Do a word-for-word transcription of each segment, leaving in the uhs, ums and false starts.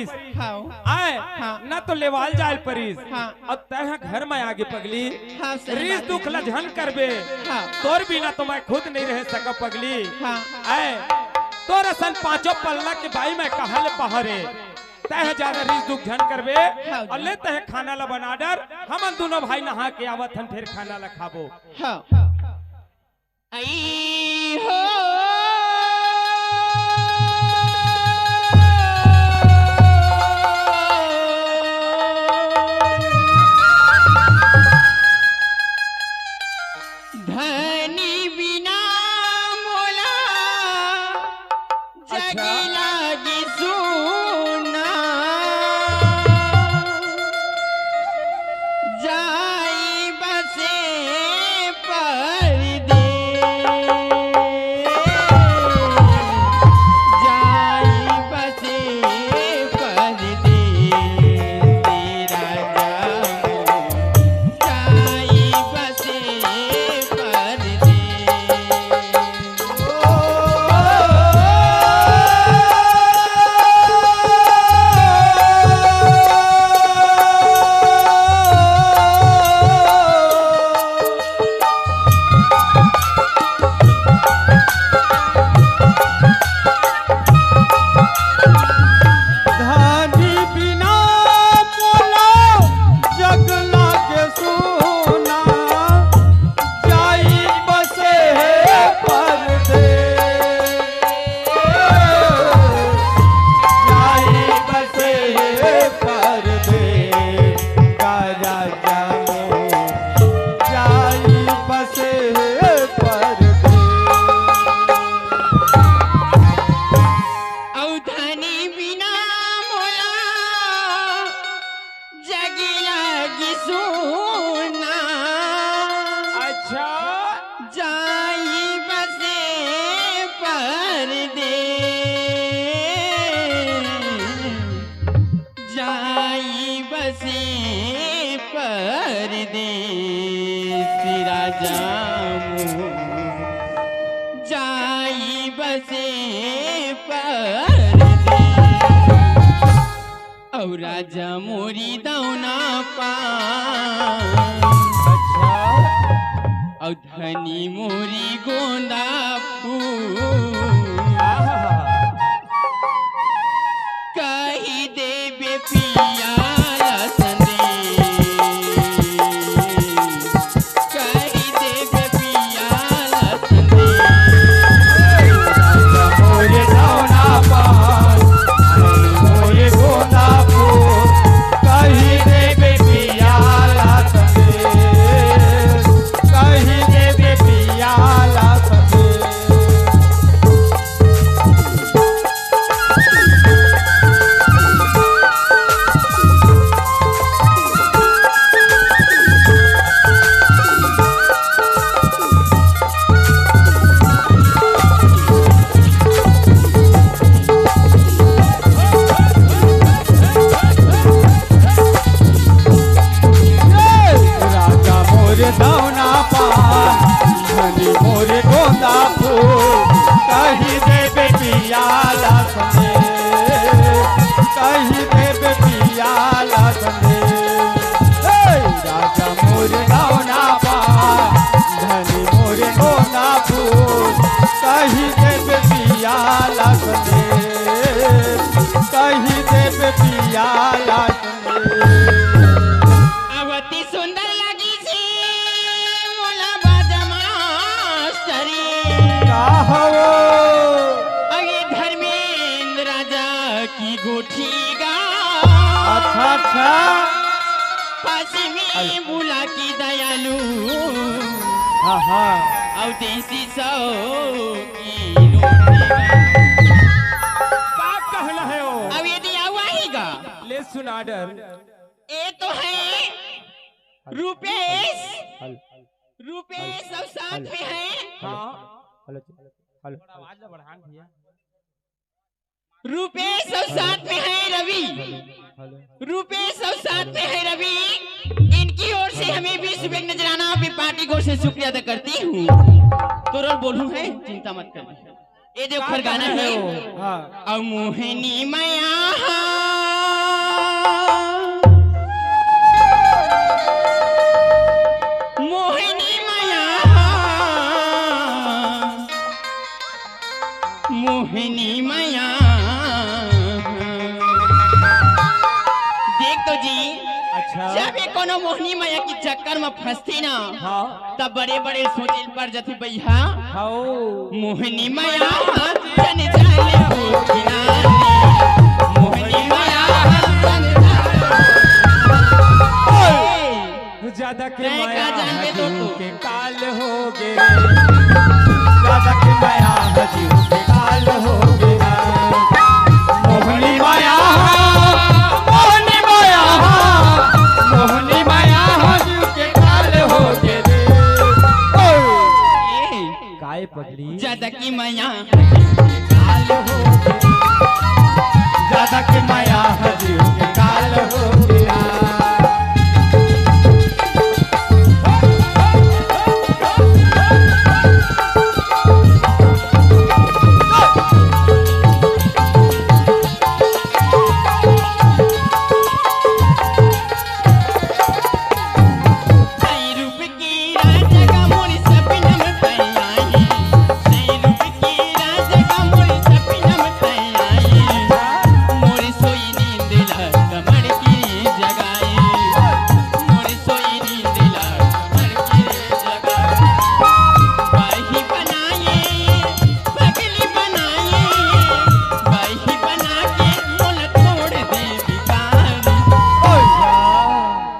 परिस। हाँ। आय, हाँ। ना तो लेवाल जायल परिस। हाँ। अब तैं ह घर में आगे पगली। हाँ, सही रीस बात दुख है। ला झन करबे। हाँ। तोर बिना तो मैं खुद नहीं रह सका पगली। हाँ। आय, तोर असन पांचों पल्ला के बाई मैं कहाँ ले पहारे। तैं ह ज्यादा रीस दुख झन करबे। हाँ। अउ ले तैं ह खाना ला बना डर, हमन दूनों भाई नहा के आवत हन, फिर खाना ला खाबो। हाँ। आई हो। धनी बिना मोला अच्छा। जग लागे सुना, जाई बसे परदेस, जाई बसे परदेस, राजा जाई बसे परदेस। धनी बिना मोला जग लागे सुना, जाई बसे परदेस, जाई बसे परदेस, का राजा मोर जाई बसे परदेस। अउ धनी बिना मोला जग लागे सुना। अच्छा। जाई बसे परदेस, जाई बसे परदेस, राजा मोर जाई बसे परदेस। अउ राजा मोरी दौना पान। अच्छा। अउ धनी मोरी गोंदा फूल। आहा। कही देबे पिया ला संदेस। कही देबे पिया ला संदेस। मोरे दौना पान, मोरे गोंदा फूल, कही देबे पिया ला संदेस, कही देबे पिया ला संदेस। राजा मोर दौना पान, धनी मोर गोंदा फूल, कही देबे पिया ला संदेस, कही देबे पिया ला संदेस। हे राजा मोर दौना पान, धनी मोर गोंदा फूल, कही देबे पिया ला संदेस, कही देबे पिया ला संदेस। अवती सुंदर लगी सी मोला बाजा मास्टरी। का हवो? अगे धर्मेंद्र राजा की गोठी गा। अच्छा, अच्छा। पास में अल- बुला की दयालु। हाँ, हाँ। अउ देसी सौ की रोटी गा। का कहना है वो? अब यदि आवा ही गा। ले सुना डर। ए तो है हेलो। रूपेश। हेलो। रूपेश अउ साथ हेलो। में है। हेलो। हाँ। हेलो। हेलो। आवाज ला बढ़ान भैया। रूपेश अउ साथ में है रवि। हेलो। रूपेश अउ साथ में है रवि। इनकी ओर से हमें विश्व बैंक नजराना आपकी पार्टी की ओर से शुक्रिया अदा करती हूँ। तो रोल बोलूँ है, चिंता मत कर। ये जो का खरगाना गाना है है, वो? हाँ। अउ मोहिनी मया मोहिनी मैया, मोहिनी मैया। देख तो जी, अच्छा। जब ये कोनो मोहिनी मैया के चक्कर में फंसथे ना, हाँ। तब बड़े-बड़े सोचे ल पर जथे भैया। हौ। मोहिनी मैया जन जाले हो किनारे। मोहिनी मैया जन जाले। ज्यादा के तैं का माया जान के तो हजू तू। के काल हो गे। ज्यादा के माया हजू के काल हो गे। मोहिनी मैया, मोहिनी मैया, मोहिनी मैया हजू के काल हो गे रे। ओ। ए, काय पगली? ज्यादा की मैया। ज्यादा की मैया हजू के काल हो गे।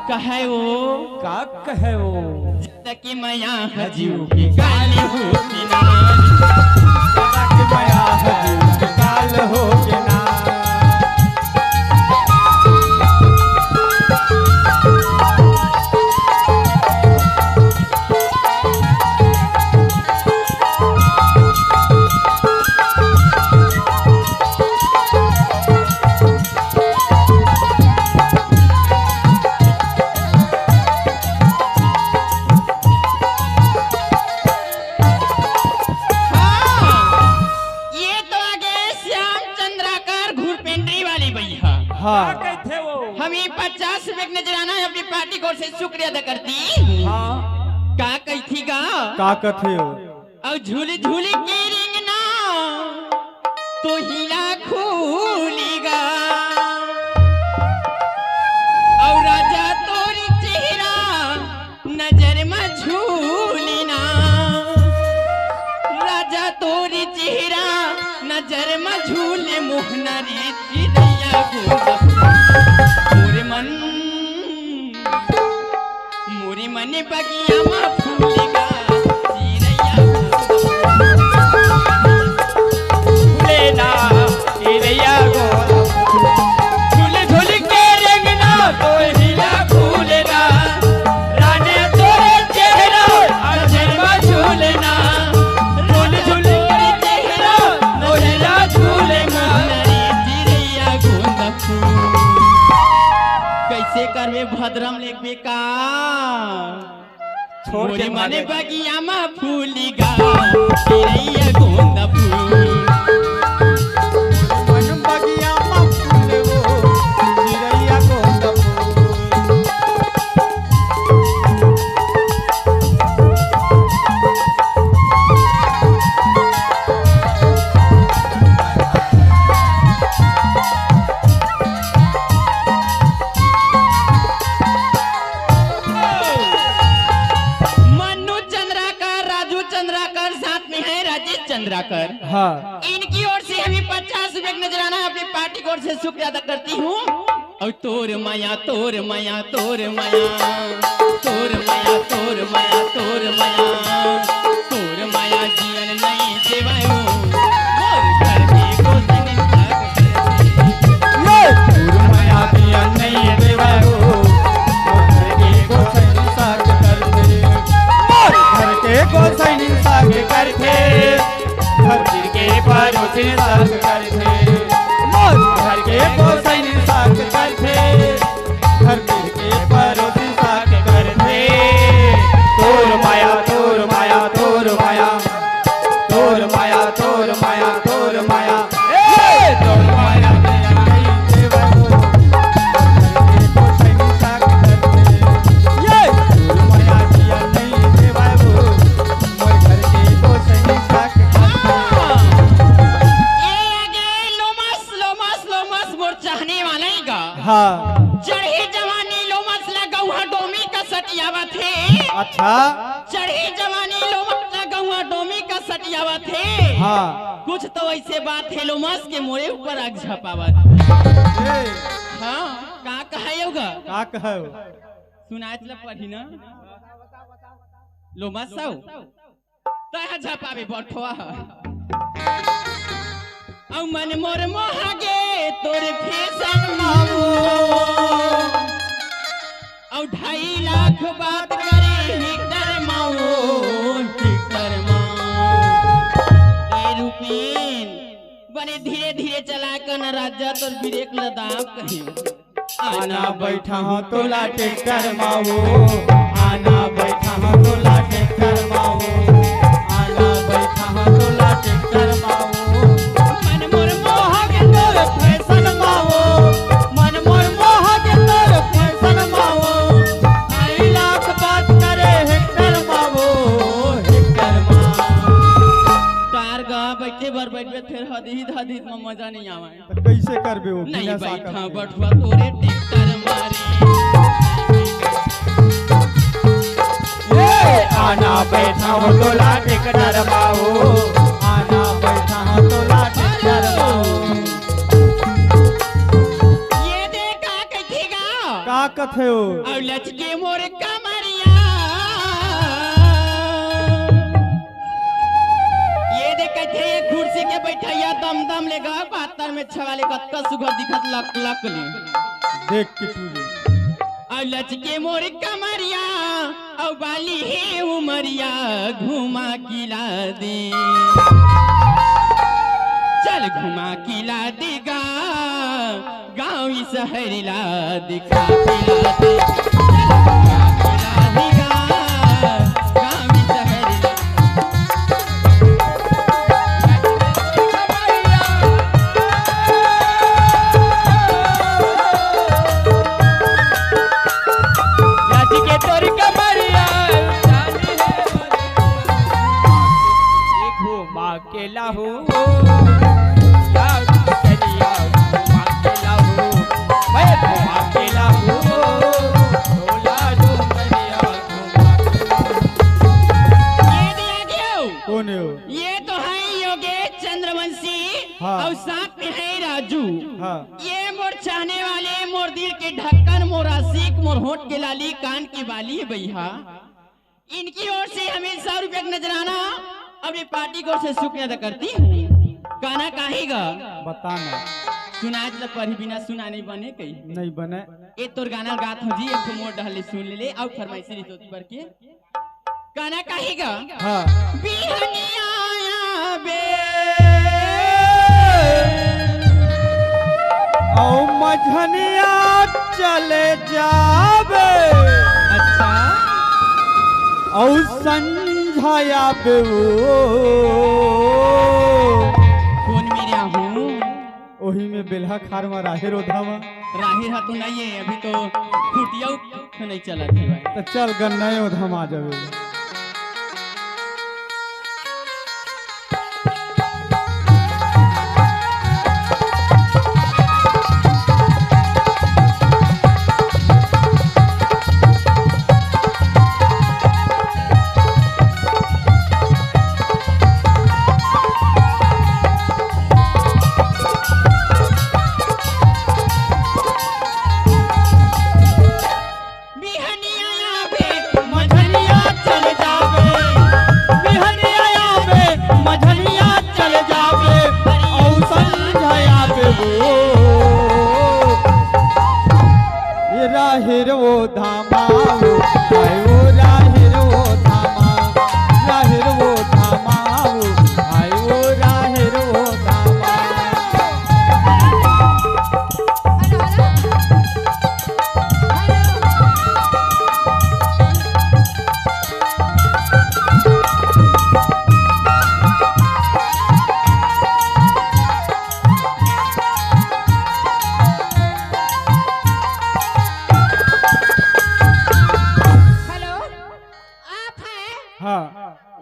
कहे वो। का कहे वो? सकी मैया हजू के काल हो किनार। सकी मैया हजू के काल हो किनार। हाँ, ये तो आगे श्याम चंद्राकर घुरपेंडी वाली बइहा। हाँ। का कहिथे वो? हम ये पचास रुपए के नजराना अपनी पार्टी की ओर से शुक्रिया अदा करती। हाँ। का कहिथी गा? का कथे वो? अउ झूली झूली के रेंगना तो हिला खुली गा। अउ राजा तोरी चेहरा नजर में झूली ना। राजा तोरी चेहरा नजर में झूले मोहना रे चिड़ैया गोंदा। मोरे मन मोरी मन बगिया मा फूल गा, चिरैया फूले ना, चिरैया गो। झूल झूल के रेंगना तोहिया फूले ना, राने तोरे चेहरा अजर मा झूले ना। झूल झूल के चेहरा तोहिया झूले ना। चिरैया गोंदा फूल। कैसे करबे भद्रम ले बेकार। छोड़ के मोरी मन भागे। बगिया मा फूली गा, चिरैया गोंदा फूल। मन बगिया मा फूल वो, चिरैया गोंदा फूल। मन्नू चंद्राकर, राजू चंद्राकर, साथ में है राजेश चंद्राकर। हाँ। इनकी ओर से हमें पचास रुपए का नजराना अपनी पार्टी की ओर से शुक्रिया अदा करती हूँ। अउ तोर मया, तोर मया, तोर मया, तोर मया, तोर मया, तोर मया, तोर मया जियन नइ देवय ओ, मोर घर के गोसैनी साग करथे। ये तोर मया जियन नइ देवय ओ, मोर घर के गोसैनी साग करथे। मोर घर के गोसैनी साग करथे। धरती के परोसी साग करथे। मोर घर के गोसैनी साग करथे। धरती के परोसी साग करथे। तोर माया, तोर माया, तोर माया। तोर माया, तोर माया, तोर माया। ए, तोर माया दया कई देवय ओ। का? चढ़ी जवानी लोमस ला गौवा डोमी कस सठियावत हे। हाँ। कुछ तो ऐसे बात हे लोमस के मोरे ऊपर आग झपावत। ए। हाँ, का कहे हो गा? का कहे हो? सुनात ला पढ़ी ना। लोमस साव। तैं ह झपाबे बठवा ह। अउ मन मोर मोहा गे तोर फैशन मावो। अउ ढाई लाख बात करे हेक्टर मावो, हेक्टर मावो। ए रूपेन, बने धीरे धीरे चलाय कर न राजा, तोर ब्रेक ल दाब कहीं। आना बैठा हूँ तोला ट्रैक्टर मावो, आना बैठा हूँ तोला ट्रैक्टर मावो, आना बैठा हूँ तोला ट्रैक्टर मावो। मन मोर मोहा गे तोर फैशन मावो, मन मोर मोहा गे तोर फैशन मावो। आई लाख बात करे हेक्टर मावो, हेक्टर मावो। कार गा बैठे बर बैठबे फेर हदीद हदीद म मजा नहीं आवे। त कइसे करबे वो नहीं बिना बैठा साकर के? बठवा तोरे ट्रैक्टर मारी। ए, आना बैठा हो तोला ट्रैक्टर मावो, आना बैठा हो तोला ट्रैक्टर मावो। ये दे का कथे गा? का कथे हो? अउ लचके मोर कमरिया। ये दे कथे ये कुर्सी के बैठइया दम दम ले गा, पातर में छवा ले कतका सुघर दिखत लक लक ले। देख के तू भी। अउ लचके मोर कमरिया, अउ बाली हे उमरिया, घुमा किला दे। चल घुमा किला दे गा, गाँव ई शहर ला दिखा पिला दे। चल घुमा पिला दे गा, गाँव ई शहर ला। राजी के तोर कमरिया, राजी हे घुमा के लाहू, या करिया घुमा के लाहू, मैं घुमा के लाहू, ढोला डुमरिया घुमा के लाहू। ये दिया क्यों? कौन है वो? ये तो है योगेश चंद्रवंशी हाँ। और साथ में है राजू। हाँ। ये मोर चाहने वाले, मोर दिल के ढक्कन, मोर आशिक, मोर होठ के लाली, कान की बाली है भैया। इनकी ओर से हमें सौ रुपया का नजराना अपनी पार्टी की ओर से शुक्रिया अदा करती हूँ। गाना काहे गा? बता ना। सुनाए तो पढ़ी बिना सुना नहीं बने कहीं। नहीं बने। ए तोर गाना गात हो जी, एक तो मोर डहले सुन ले, ले, अब फरमाइशी रही तो पर के। गाना काहे गा? हाँ। बिहनिया आबे। औ मझनिया चले जाबे। अच्छा। औ संझा आबे वो। कौन मेरे हूँ? ओही में बेलहा खार म राहेर ओधा म। राहेर हा तो नहीं है, अभी तो फुटिया उ-, नहीं चला है भाई। तो चल गन्ना ओधा म आ जावे। बिहनिया आबे, मझनिया चल जाबे। बिहनिया आबे, मझनिया चल जाबे। औ संझा आबे वो। ये राहिर वो धामा वो, हाय वो राहिर वो धामा, राहिर वो धामा वो, हाय वो राहिर वो धामा। हेलो, आप हैं हाँ।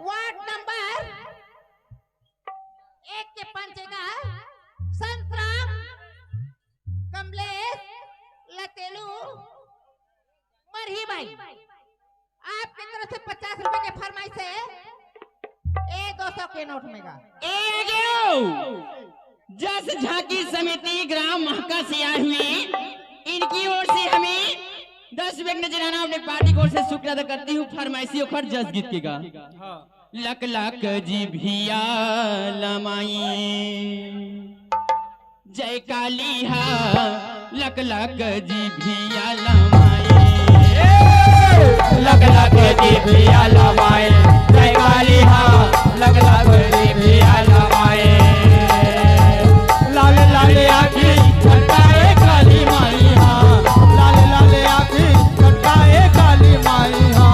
वार्ड नंबर एक के पंच का संतराम, कमलेश, लतेलू, मरही भाई। आपके तरफ से पचास रुपए के फरमाइश है, ए दो सौ के नोट में का। ए गयो। जस झांकी समिति ग्राम महाकाशिया हुई, इनकी ओर से हमें दस रुपए के नजराना अपने पार्टी की ओर से शुक्रिया अदा करती हूँ। फरमाइशी ओखर जस गीत के गा। हाँ। लक लक जिभिया लमाई, जय काली हा, लक लक जिभिया लमाई। लक लक जिभिया लमाई, जय काली हा, लक लक जिभिया लमाई। लाल लाल आँखी खटकाए काली माई हा, लाल लाल आँखी खटकाए काली माई हा।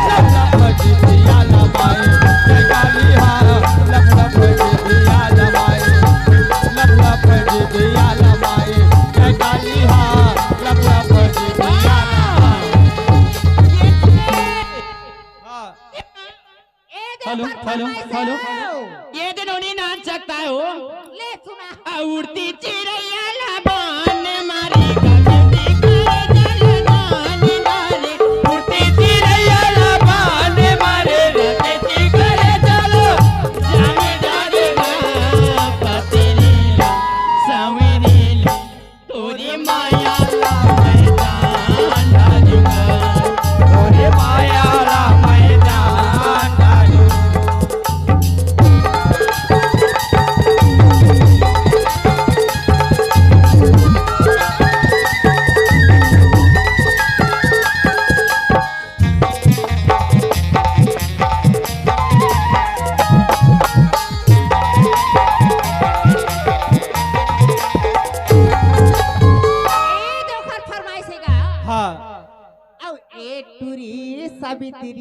लक लक जिभिया लमाई, जय काली हा, लक लक जिभिया लमाई, लक लक जिभिया लमाई, जय काली हा, लक लक जिभिया लमाई। हाँ। ए दे हेलो, हेलो, फरमाइश हेलो। है। ये दिन उन्हीं नाच सकता है हो। ले सुना। आ उड़ती चिड़ैया ला बान मारे, गगन करे जल जान मारे। उड़ती चिड़ैया ला बान मारे, गगन करे जल जान मारे। पतली ला, सांवरी ला, तोरी माया ला मैं जान डालूंगा, तोरी माया ला मैं जान डालूंगा। ए दे ओखर फरमाइश हे गा। हाँ। अउ ए टूरी सावित्री।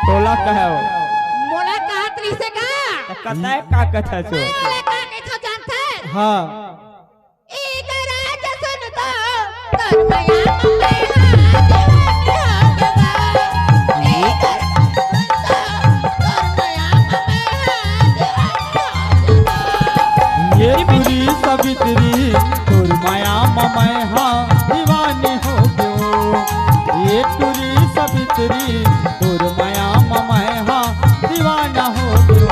तोला कहे हो? मोला कहत रहिसे का? त कतय का कथा सो? मैं ओला का कथव जानथस? हाँ। ए दे राजा सुन तो, तोर मया म मैं हा दीवानी हो गवा। ए दे राजा सुन तो, तोर मया म मैं हा दीवानी हो गवा। ये टूरी सावित्री, तोर मया म मैं हा दीवानी हो गयो। ये टूरी सावित्री, तोर मया म मैं हा दीवाना हो गयो।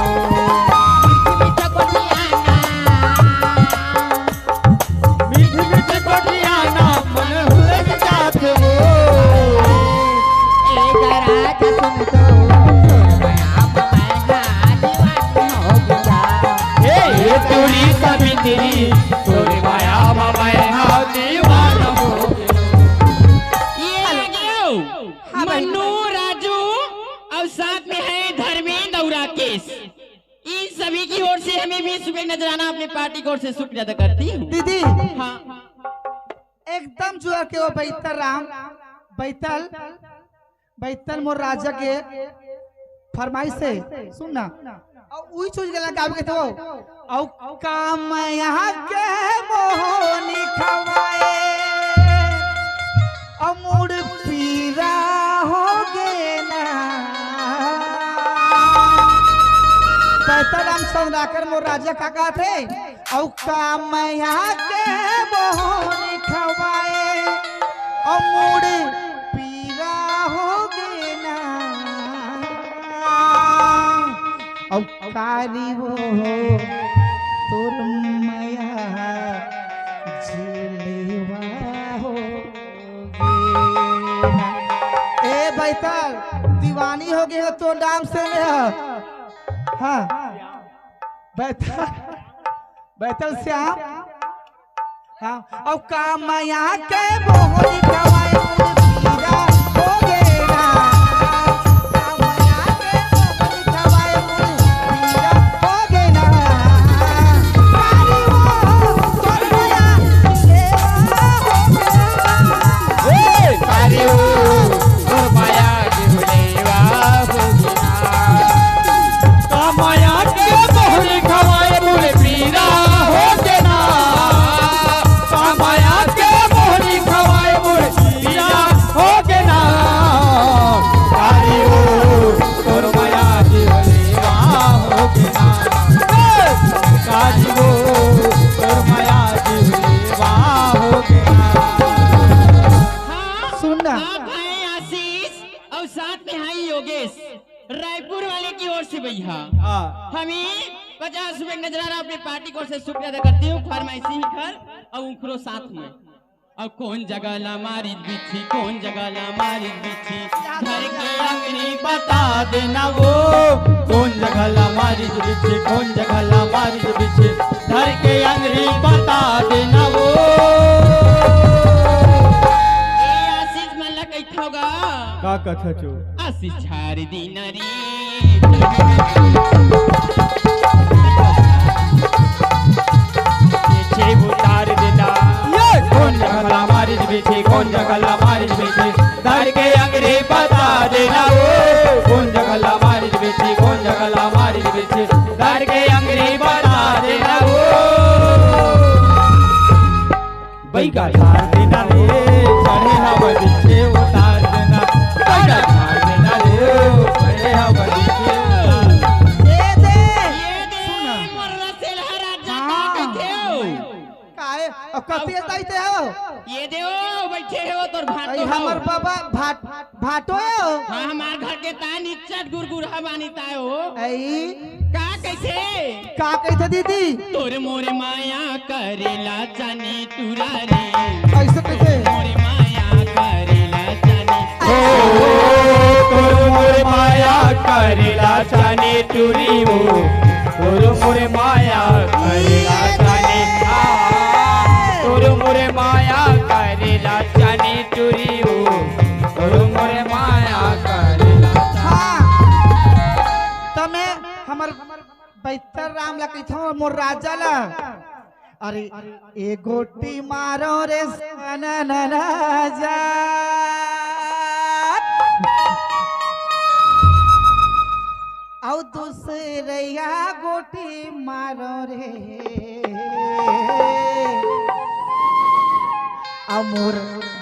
मीठी मीठी गोठिया ना मन हुए जात हो। ए दे राजा सुन तो, तोर मया म मैं हा दीवानी हो गया। ए, ए टूरी सावित्री, तोर मया म मैं हा दीवाना हो गया। ये आ गयो। हाँ भाई। मन्नू, राजू और साथ में है धर्मेंद्र और राकेश। इन सभी की ओर से हमें बीस रुपए नजराना अपने पार्टी की ओर से शुक्रिया अदा करती हूँ। दीदी, हाँ। एकदम जुआ के वो बैतल राम, बैतल, बैतल मोर राजा के फरमाइश हे, सुन ना। अउ उही चीज के लगा के तो, अउ का मया के मोहनी खवाए, अउ मूड़ पीरा हो गे ना। पैतराम सौदागर मोर राजा का कहत हे, अउ का मया के मोहनी खवाए, अउ मूड़ पीरा हो गे ना। अउ कारी वो तोर मया झिलवा हो गे ना। ए बैतल, दीवानी हो गे हो तोर नाम से मैं। हाँ। बैतल, बैतल श्याम। हाँ, अउ का मया के मोहनी खवाए मूड़ पीरा हो गे ना। का मया के मोहनी खवाए मूड़ पीरा हो गे ना। कारी वो तोर मया के हो गे ना। ए, कारी वो तोर मया के भुलेवा हो गे ना। का मया के मोहनी खवाए मूड़ पीरा हो गे ना। का मया के मोहनी खवाए मूड़ पीरा रायपुर वाले की ओर से भैया, हाँ। हमें पचास रुपए का नजराना अपनी पार्टी की ओर से शुक्रिया अदा करती हूँ। फरमाइशी ही घर और उखरो साथ में। अब कौन जगह ला मारिच बिच्छी, कौन जगह ला मारिच बिच्छी, धर के अंगरी बता देना वो। कौन जगह ला मारिच बिच्छी, कौन जगह ला मारिच बिच्छी, धर के अंगरी बता देना वो। ए आशीष मन ला कहिथव गा। का कथा चो? आशीष झार दीना रे। पीछे उतार देना। ये! कौन जगह ला मारिच बिच्छी, कौन जगह ला मारिच बिच्छी, धर के अंगरी बता देना वो। कौन जगह ला मारिच बिच्छी, कौन जगह ला मारिच बिच्छी, धर के अंगरी बता देना वो। बैगा झार देना रे, चढ़े हवा बिच्छी उतार देना। बैगा झार देना रे, चढ़े हवा बिच्छी उतार। ये दे। ये दे, सुना। मोर रसेल हर राजा हाँ। का कथे हो? काहे? अब कतिया जाइते हो? ये दे ओ, बैठे हो तोर भाटो आई हो। हमर बाबा भाट, भाटो हो? हाँ, हमार घर के तान इज्जत गुरगुरहा बानी ताय हो। आई। का कैसे? का कहिथे दीदी? तोर मोर माया करेला चानी टुरा रे। ऐसे कैसे? मोर माया करेला चानी। ओ, तोर मोर माया करेला चानी टुरी ओ। तोर मोर माया करेला चानी। आ, तोर मोर माया करेला चानी टुरी ओ। तोर मोर माया करेला चानी। हाँ। त मैं हमर बैतर राम ला कहिथंव, मोर राजा ला। अरे, ए गोटी मारो रे सनन राजा, अउ दूसरैया गोटी मारो रे। अउ मोर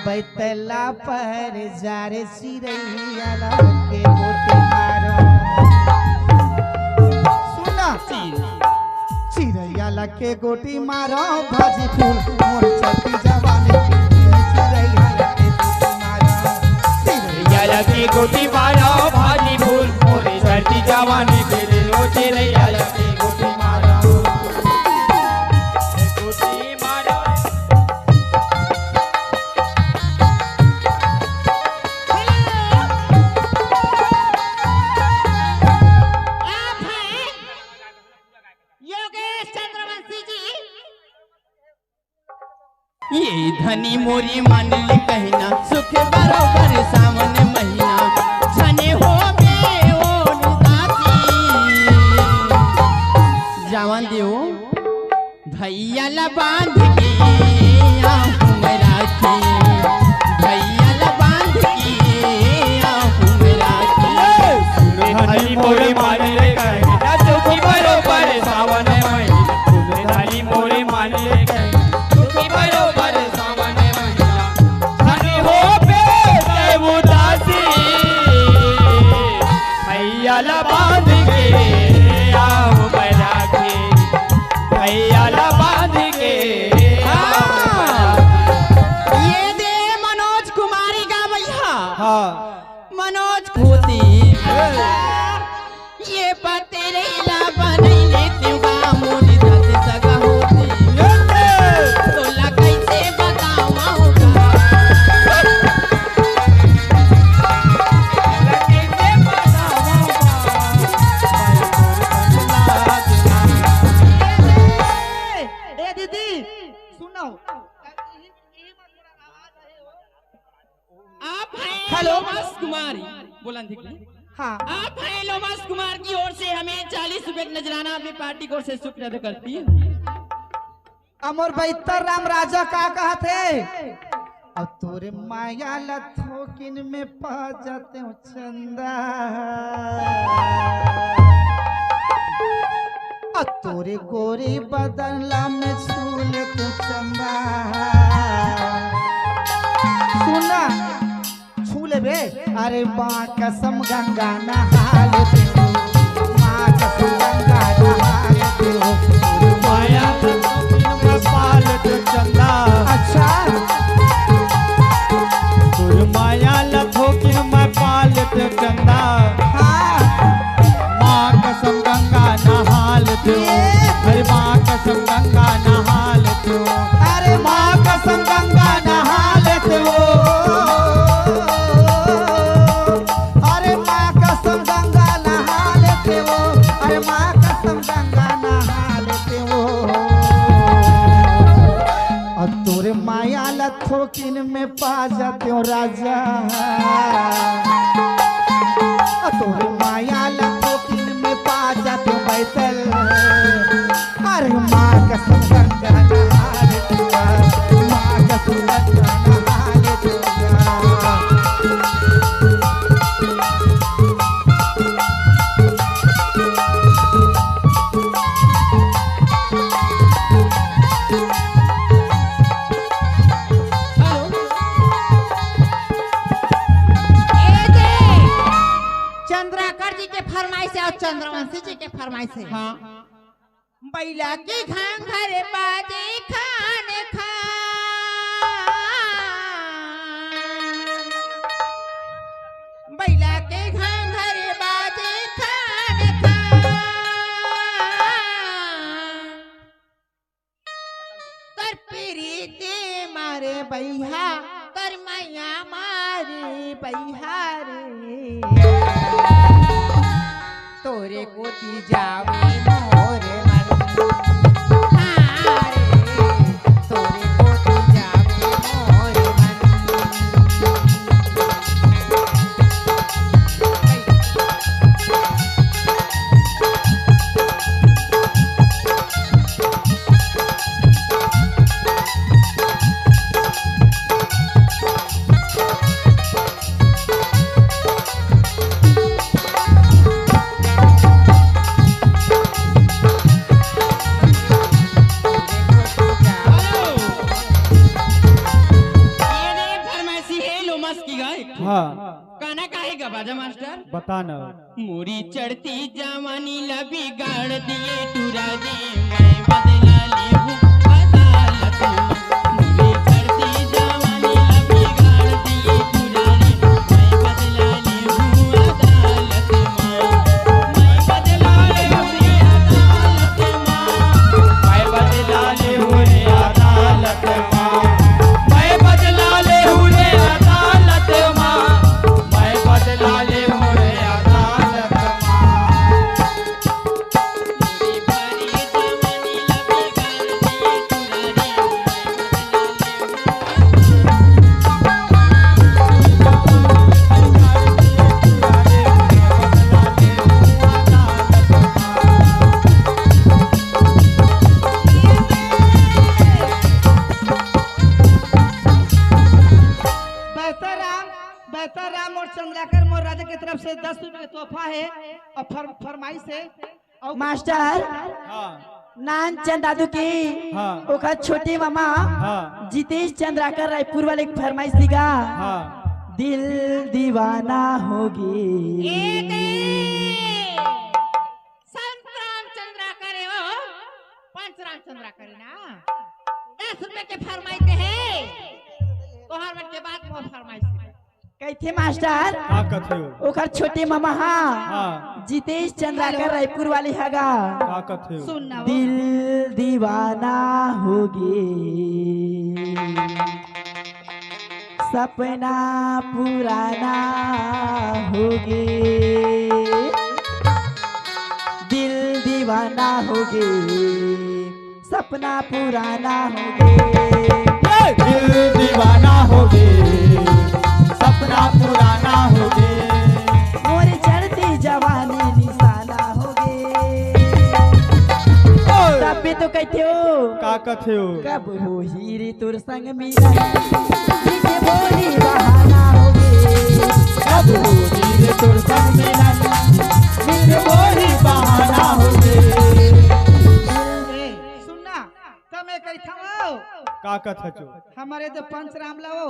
बैतला पर जा रे चिरैया ला के गोटी मारो। सुना। चिरैया ला के गोटी मारो भाजी फूल मोर चढ़ती जवानी। चिरैया ला के गोटी मारो। चिरैया ला के गोटी मारो भाजी फूल मोर चढ़ती जवानी। तेरे ओ चिरैया ला के गोटी मारो। गोटी मारो। आप हैं योगेश चंद्रवंशी जी। ये धनी मोरी मान ले कहना, सुख बरोबर सावन महीना, झने होबे ओ उदासी। जावन देव। भैया ला बांध के आहूँ मैं राखी, भैया ला बांध के आहूँ मैं राखी। सुन धनी मोरे मान ले कहना, सुखी बरोबर सावन महीना। सुन धनी मोरे मान ले कहना, सुखी बरोबर सावन महीना। धनी होबे तैं उदासी, भैया ला बांध के आहूँ मैं राखी। भैया ला बांध के। हाँ। ये दे मनोज कुमारी का भैया। हाँ। मनोज खोती। ये पतेरे ला बनई लेती बा, मोरी दादी सगा होती। ये दे। तोला कैसे बतावंव गा? ए दीदी, सुनो। आप हैं हेलो। लोमस कुमार, बोला दीदी। हाँ। आप हैं लोमस कुमार की ओर से हमें चालीस रुपए का नजराना अपनी पार्टी की ओर से शुक्रिया अदा करती है। अमर बैतर राम राजा का कहत हे? अब तोरे माया ला थोकिन में पा जातेंव चंदा, अब तोरे गोरी बदन ला मैं छू लेतेंव चंदा। सुना, छू लेबे। अरे माँ कसम गंगा नहा लेतेंव, माँ कसम गंगा नहा लेतेंव। माया तो थोकिन मैं पा लेतेंव चंदा। अच्छा। तोर माया ला थोकिन मैं पा लेतेंव चंदा। हाँ। अरे माँ कसम गंगा नहा लेते हो। अरे माँ कसम गंगा नहा लेते हो। अरे माँ कसम गंगा नहा लेते हो। अरे माँ कसम गंगा नहा लेते हो। और तोरे माया ला थोकिन में पा जाते हो राजा। और तोरे माया ला थोकिन में पा जाते हो बैतल। अरे माँ कसम गंगा नहा लेते हो। माँ कसम गंगा नहा लेते हो। ए जी, चंद्राकर जी के फरमाइश है और चंद्रवंशी जी के फरमाइश है। हाँ। बैला के घांघर बाजे खान खान, बैला के घांघर बाजे खान खान। तोर पीरिते मारे बइहा, तोर मइया मारे बइहा रे। तोरे कोती जावे मोर मन। हाँ रे, तोरे कोती जावे मोर मन। ये फरमाइशी है लोमस की गाय। हाँ। गाना काहे का बाजा मास्टर? बता ना। मोरी चढ़ती जवानी ला बिगाड़ दिए टूरा रे, मैं बदला लेहूं अदालत में। मोरी चढ़ती जवानी ला बिगाड़ दिए टूरा रे, मैं बदला लेहूं अदालत में। मैं बदला लेहूं रे अदालत में। मैं बदला लेहूं रे अदालत में। मैं बदला लेहूं रे अदालत में। मैं बदला लेहूं रे अदालत में। बैतराम, बैतराम और चंद्राकर मोर राजा के तरफ से दस रुपए के तोहफा है और फर-, फरमाइश है। और मास्टर, हाँ। नानचंद दादू की, हाँ। ओकर छोटे मामा, हाँ। जितेश चंद्राकर रायपुर वाले की फरमाइश दिगा। हाँ। दिल दीवाना होगी। ए दे। संत रामचंद्र करे हो, पंच रामचंद्र करे ना। दस रुपए के फरमाइश है, तोहर मन के बाद मोर फरमाइश है। कहिथे मास्टर, का कथे हो? ओकर छोटे मामा हा, हाँ। जितेश चंद्राकर रायपुर वाले हगा। का कथे हो? सुन ना वो। दिल दीवाना होगे, सपना पुराना होगे, दिल दीवाना होगे, सपना पुराना होगे। ए, दिल दीवाना होगे, सपना पुराना होगे। मोर चढ़ती जवानी निशाना होगे। ओए। तब भी तो कहते हो। का कहते हो? कब होही रे तोर संग मिलन, मीठे बोली बहाना होगे। कब होही रे तोर संग मिलन, मीठे बोली बहाना होगे। ए, सुन ना, त मैं कहिथंव। का कथचो? हमर ए दे पंच राम लाओ।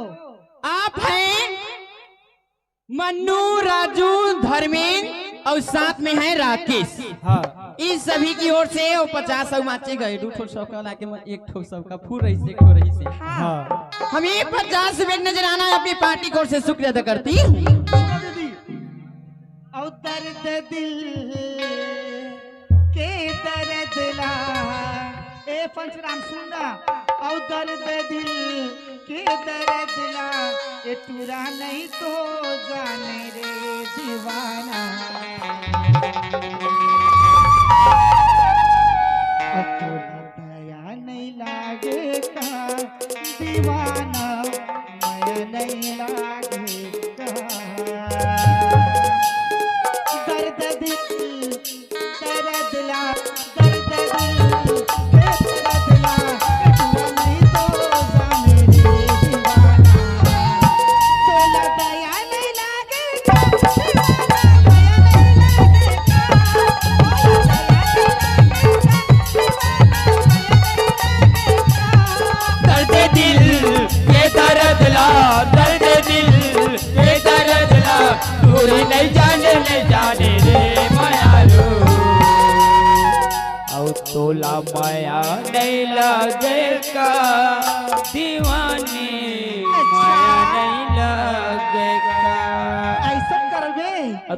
आप हैं मन्नू, राजू, धर्मेंद्र और साथ में है राकेश। हाँ। इन सभी की ओर से वो पचास सौ माचे गए, दू ठो सौ का लाके मैं एक ठो सौ का फूल रही से, एक ठो रही से। हाँ। हम ये पचास रुपए नजराना अपनी पार्टी की ओर से शुक्रिया अदा करती हूँ। और दर्द दिल के दर्द पंचराम सुन ना, अउ दर्द दिल के दर्द ला, ये टूरा नहीं तो जाने रे दीवाना। अब तोला दया नहीं लागे का दीवाना, मया नहीं लागे का। दर्द दिल, दर्द ला, दर्द दिल, दर्द ला, टूरा नहीं तो जाने रे दीवाना। तोला दया नहीं लागे का दीवाना, मया नहीं लागे का। दर्द दिल के दर्द ला, दर्द दिल के दर्द ला, टूरी नहीं जाने, नहीं जाने रे मयारू। अउ तोला मया नहीं लागे का दीवानी, मया नहीं लागे का। ऐसा करबे?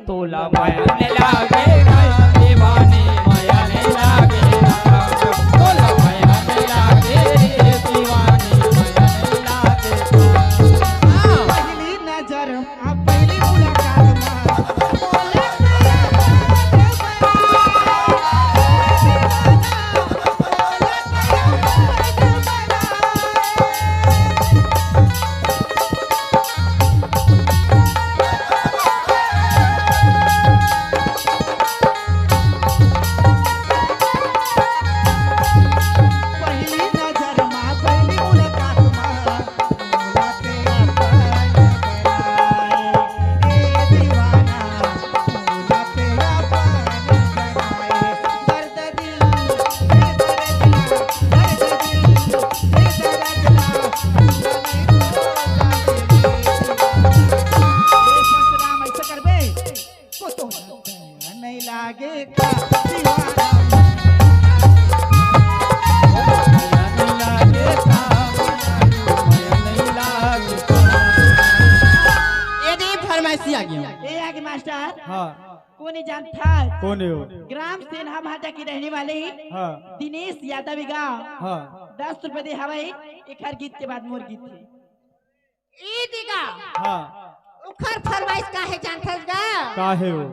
तोला मया नहीं लागे ना दीवानी, मया नहीं लागे ना। तोला मया नहीं लागे दीवानी, मया नहीं लागे। हाँ। पहली नजर, हाँ, पहली मुलाकात मा। नहीं लागे का दीवाना। ये दे फरमाइशी आ गया। ए आगे मास्टर। हाँ। कोन जानत हस? कोन हो? ग्राम सेन्हा भाटा के रहने वाले हाँ। दिनेश यादव गा। हाँ। दस रुपये दे हवय, एकर गीत के बाद मोर गीत हे। ए दिगा। हाँ। ओकर फरमाइश का हे जानथस गा? का हे वो?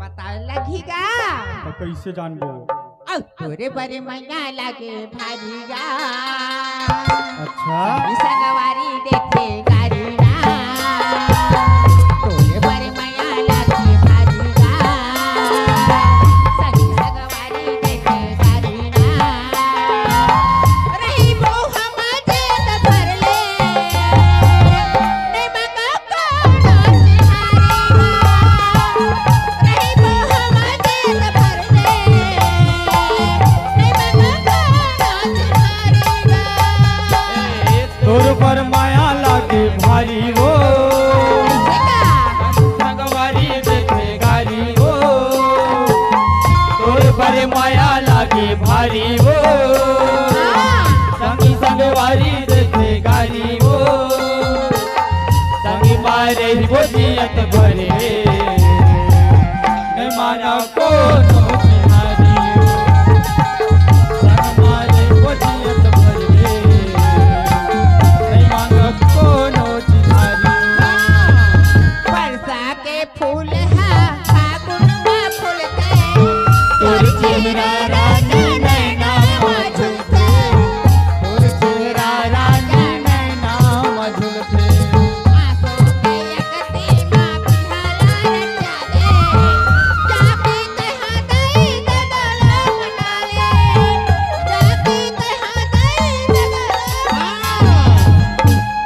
पता लगही गा। त कइसे जानबो? अउ तोरे बरे मया लागे भारी गा। अच्छा। संगवारी देखे गारी ना। तोरे बरे मया लागे भारी गा। संगवारी तोर पर मया लागे भारी वो। संगवारी देखे गारी वो। तोर पर मया लागे भारी वो। संगी संगवारी देखे गारी वो। संगी मारे ही वो जियत भरे। नहीं माना कोनो चिन्हारी। संग मारे कोटियत भर रे। नहीं माना कोनो चिन्हारी। बरसा के फूल हा फागुन मा फूलथे। तोर चेहरा रानी नैना मा झूलथे। तोर चेहरा रानी नैना मा झूलथे।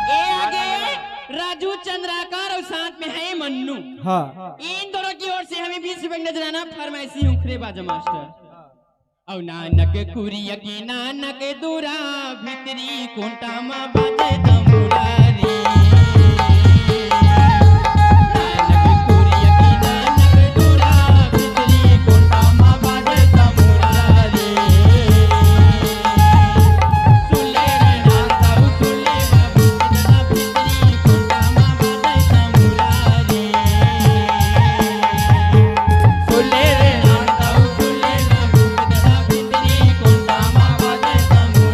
ए आगे राजू चंद्राकर अउ साथ में हे मन्नू। हाँ। इन दोनों की ओर से हमें बीस रुपए का नजराना फरमाइशी उखरे बाजा मास्टर। अउ नानक कुरिया के नानक दूरा भीतरी कोंटा मा बाजे तमुरारी। नानक कुरिया के नानक दूरा भीतरी कोंटा मा बाजे तमुरारी। सुले रे नानक सुले बाबू कितना भीतरी कोंटा मा बाजे तमुरारी। सुले रे नानक सुले बाबू कितना भीतरी कोंटा मा बाजे तमुरारी।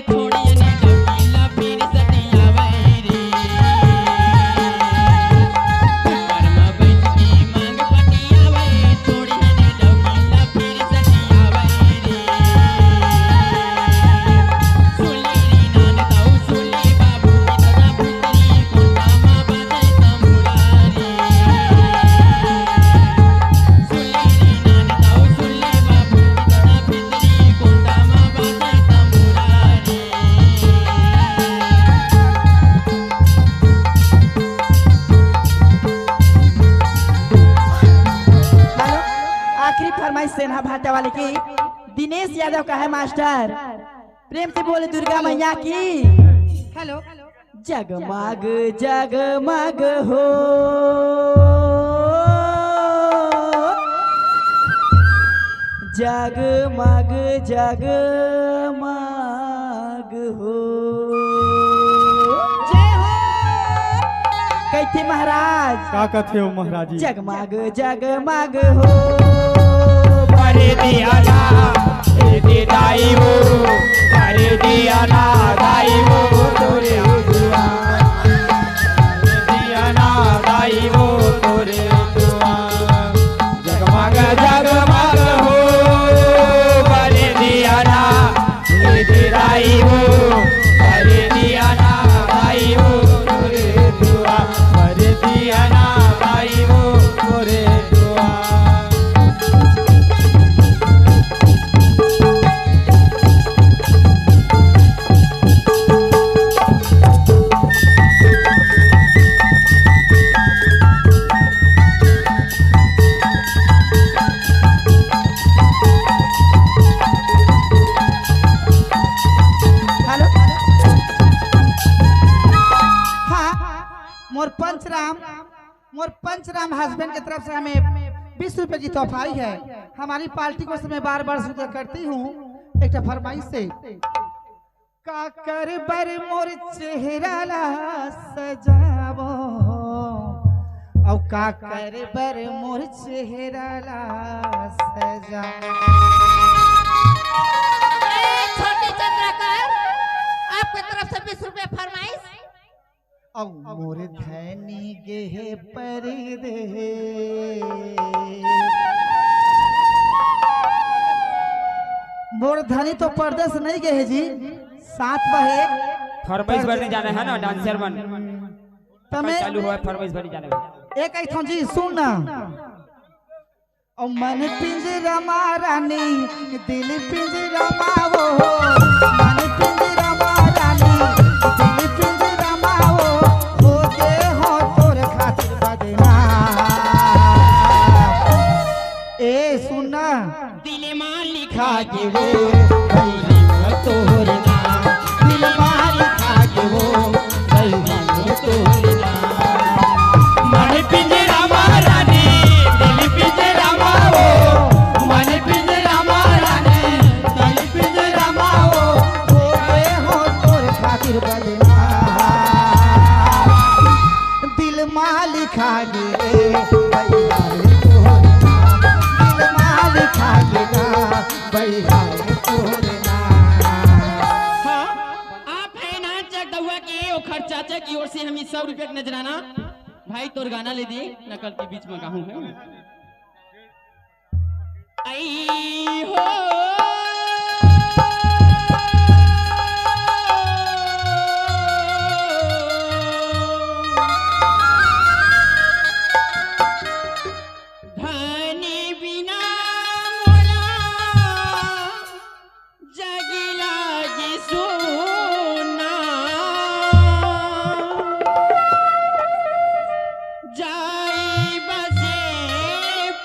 हेलो, आखिरी फरमाइश सेना भाटा वाले की, दिनेश यादव का है मास्टर। प्रेम से बोले दुर्गा मैया की। हेलो। जगमग जगमग हो, जगमग जगमग हो। जय हो। कहिथे महाराज। का कथे हो महाराज जी? जगमग जगमग हो। भर दिया ना, ए दे दाई हो, भर दिया ना दाई हो तोरे दुआ। भर दिया ना दाई हो तोरे दुआ। जगमग जगमग हो, भर दिया ना, ए दे दाई हो, भर दिया ना दाई हो तोरे दुआ। भर दिया ना दाई हो तोरे दुआ। हेलो। हाँ, मोर पंचराम, मोर पंचराम हस्बैंड की तरफ से हमें बीस रुपए की तोहफाई है। हमारी पार्टी को मैं बार बार शुक्रिया करती हूँ। एक ठो फरमाइश से, का कर बर मोर चेहरा ला सजावो, औ का कर बर मोर चेहरा ला सजावो। ए, छोटी चंद्राकर, आपके तरफ से बीस रुपए फरमाइश। अउ मोर धनी गेहे परदेस। मोर धनी तो परदेस नहीं गेहे जी, साथ बहे। फरमाइश बर नहीं जाना है ना, डांसर मन। तमे चालू हुआ है, फरमाइश बर नहीं जाना है। एक आई थो जी, सुन ना। ओ मन पिंजरा मा रानी, दिल पिंजरा मा वो, मन पिंजरा मा रानी, दिल पिंजरा मा वो, हो गे हो तोर खातिर बदनाम। ए सुन ना, दिल मा लिखा के वो, भई हम तोर नाम, दिल मा लिखा के वो, भई हम तोर नाम। मन पिंजरा मा रानी, दिल पिंजरा मा वो, मन पिंजरा मा रानी, दिल पिंजरा मा वो, हो गे हो तोर खातिर बदनाम। दिल मा लिखा गे भैया रे तोर नाम, दिल मा लिखा गे ना भैया रे तोर नाम। हाँ, आप है ना जगदउआ के ओखर चाचा की ओर से हम ई सौ रुपया के नजराना भाई तोर गाना ले दिए, नकल के बीच में गाहूं है। आई हो। धनी बिना मोला जग लागे सुना, जाई बसे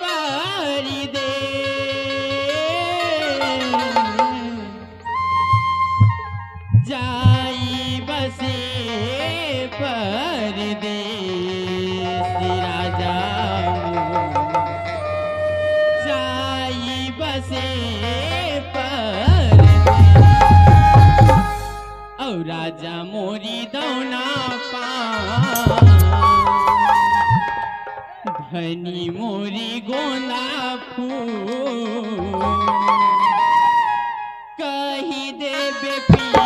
परदेस, जाई बसे परदेस राजा मोर, जाई बसे परदेस। अउ राजा मोरी दौना पा, धनी मोरी गोंदा फूल, कही देबे पिया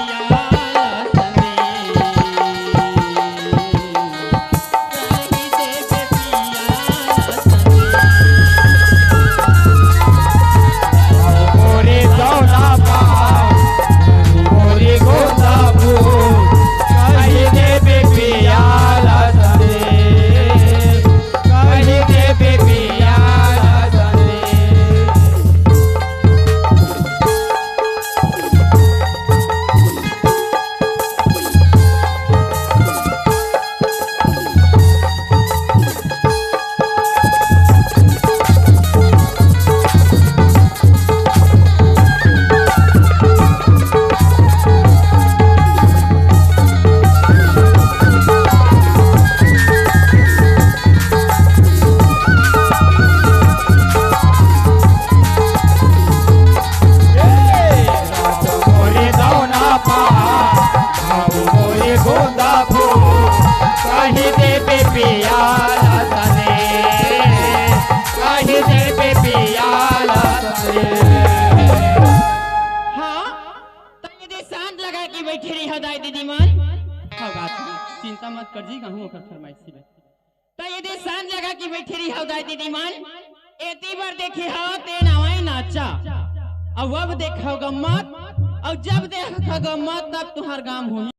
हाँ, त ये दे सांत लगा के बैठे रही हो दाई दीदी मन। हाँ, बात नहीं। चिंता मत कर जी, कहूँ ओकर फरमाइशी बा। त ये दे सांत लगा के बैठे रही हो दाई दीदी मन। एती बर देखे हो ते नवाई नाचा, अउ अब देखो गम्मत, अउ जब देखो गम्मत तब तुहार गाम होही।